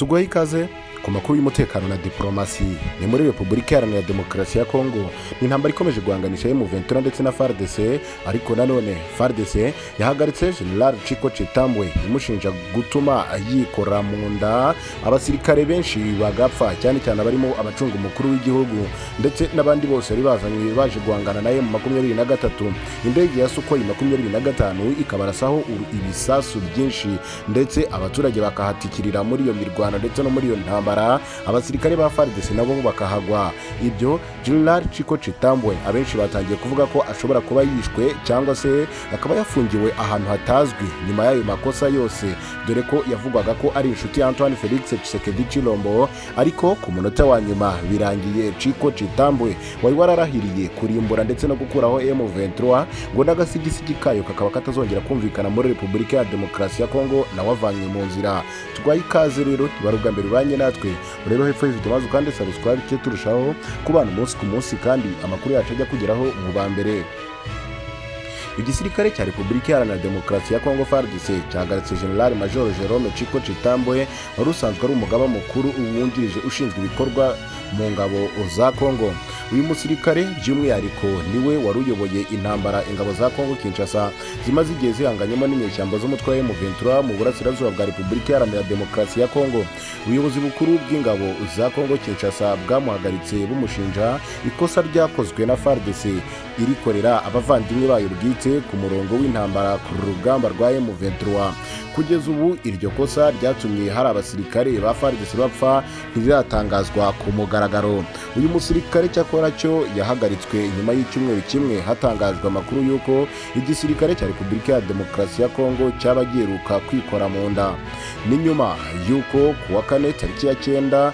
Tuguhe ikaze ku makuru y'umutekano na diplomasi. Ni muri Repubulika Iharanira Demokarasi ya Kongo. Ni intambara ikomeje guhanganisha M23 ndetse na FARDC, ariko nanone FARDC yahagaritse General Chiko Chitambwe imushinja gutuma yikora mu nda abasirikare benshi bagapfa, cyane cyane abarimo abacunga umukuru w'igihugu ndetse n'abandi bose bari bazanywe baje guhangana na M23. Indege ya Sukhoi 25 ikabarasaho ibisasu byinshi, ndetse abaturage bakahatikirira muri iyo mirwano ndetse no muri iyo ntambara. Abasirikare ba FARDC nabo bakahagwa. Ibyo General Chiko Chitambwe abenshi batangiye kuvuga ko ashobora kuba yishwe cyangwa se akaba yafungiwe ahantu hatazwi nyuma y'ayo makosa yose, dore ko yavugwaga ko ari inshuti ya Antoine Felix Tshisekedi Chilombo. Ariko ku munota wa nyuma birangiye Chiko Chitambwe wari wararahiriye kurimbura ndetse no gukuraho M23, ngo n'agasigisigi kayo kakaba katazongera kumvikana muri Repubulika ya Demokarasi ya Kongo, nawe avanywe mu nzira. Twaye ikaze rero, bari ubwa mbere ubanye natwe, urebe hepfo y'ivideo maze ukande subscribe, cyo turushaho kubana umunsi ku munsi kandi amakuru yacu ajya kugeraho mu ba mbere. Igisirikare cya Repubulika Iharanira Demokarasi ya Kongo, FARDC, cyahagaritse General Major Jerome Chiko Chitambwe wari usanzwe ari umugaba mukuru wungirije ushinzwe ibikorwa mu ngabo za Kongo. Uyu musirikare by'umwihariko niwe wari uyoboye intambara ingabo za Kongo Kinshasa zimaze igihe zihanganyemo n'inyeshyamba z'umutwe wa M23 mu burasirazuba bwa Repubulika Iharanira Demokarasi ya Kongo. Ubuyobozi bukuru bw'ingabo za Kongo Kinshasa bwamuhagaritse bumushinja ikosa ryakozwe na FARDC irikorera abavandimwe bayo bwite ku murongo w'intambara ku rugamba rwa M23. Kugeza ubu iryo kosa ryatumye hari abasirikare ba FARDC bapfa ntiriratangazwa ku mugaragaro. Uyu musirikare cyakora cyo yahagaritswe nyuma y'icyumweru kimwe hatangajwe amakuru y'uko igisirikare cya Repubulika ya Demokarasi ya Kongo cyaba giheruka kwikora mu nda. Ni nyuma y'uko ku wa kane tariki ya 9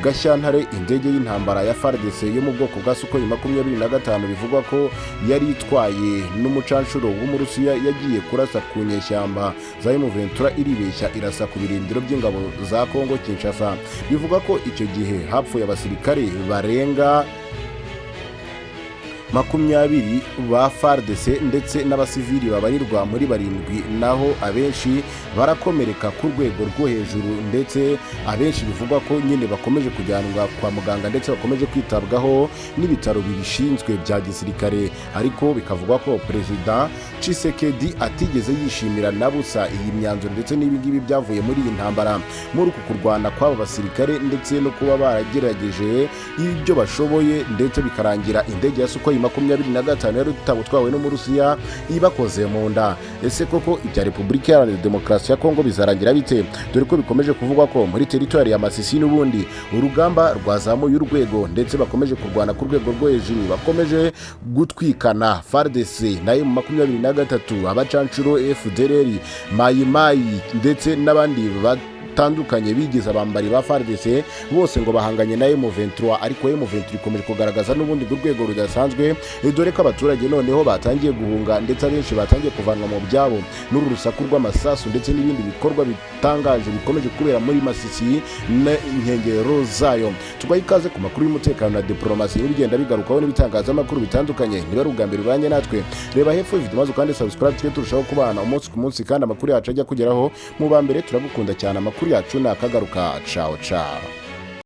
Gashyantare indege y'intambara ya FARDC yo mu bwoko bwa Sukhoi 25 bivugwa ko yari itwaye n'umucanshuro w'Umurusiya yagiye kurasa ku nyeshyamba za M23 iribeshya irasa ku birindiro by'ingabo za Kongo Kinshasa. Bivugwa ko icyo gihe hapfuye abasirikare barenga 20 ba FARDC ndetse n'abasivili babarirwa muri barindwi, naho abenshi barakomereka ku rwego rwo hejuru, ndetse abenshi bivugwa ko nyine bakomeje kujyanwa kwa muganga ndetse bakomeje kwitabwaho n'ibitaro bibishinzwe bya gisirikare. Ariko bikavugwa ko Perezida Tshisekedi atigeze yishimira na busa iyi myanzuro ndetse n'ibi ngibi byavuye muri iyi ntambara, muri uku kurwana kw'aba basirikare, ndetse no kuba baragerageje ibyo bashoboye, ndetse bikarangira indege ya Sukhoi 25 yari utwawe n'Umurusiya ibakoze mu nda. Ese koko ibya Repubulika Iharanira Demokarasi ya Kongo bizarangira bite, dore ko bikomeje kuvugwa ko muri teritwari ya Masisi n'ubundi urugamba rwazamuye urwego, ndetse bakomeje kurwana ku rwego rwo hejuru, bakomeje gutwikana FARDC na M23, abacanshuro, FDLR, Mayimayi ndetse n'abandi batandukanye bigize abambari ba FARDC, bose ngo bahanganye na M23? Ariko M23 ikomeje kugaragaza n'ubundi rwego rudasanzwe, dore ko abaturage noneho batangiye guhunga, ndetse abenshi batangiye kuvanwa mu byabo n'uru rusaku rw'amasasu ndetse n'ibindi bikorwa bitangaje bikomeje kubera muri Masisi n'inkengero zayo. Tubahe ikaze ku makuru y'umutekano na diplomasi n'ibigenda bigarukaho n'ibitangazamakuru bitandukanye. Niba ari ubwa mbere ubanye natwe, reba hepfo video maze ukande subscribe, tujye turushaho kubana umunsi ku munsi kandi amakuru yacu ajya kugeraho mu ba mbere. Turagukunda cyane, amakuru yacu ni akagaruka. Ciao ciao.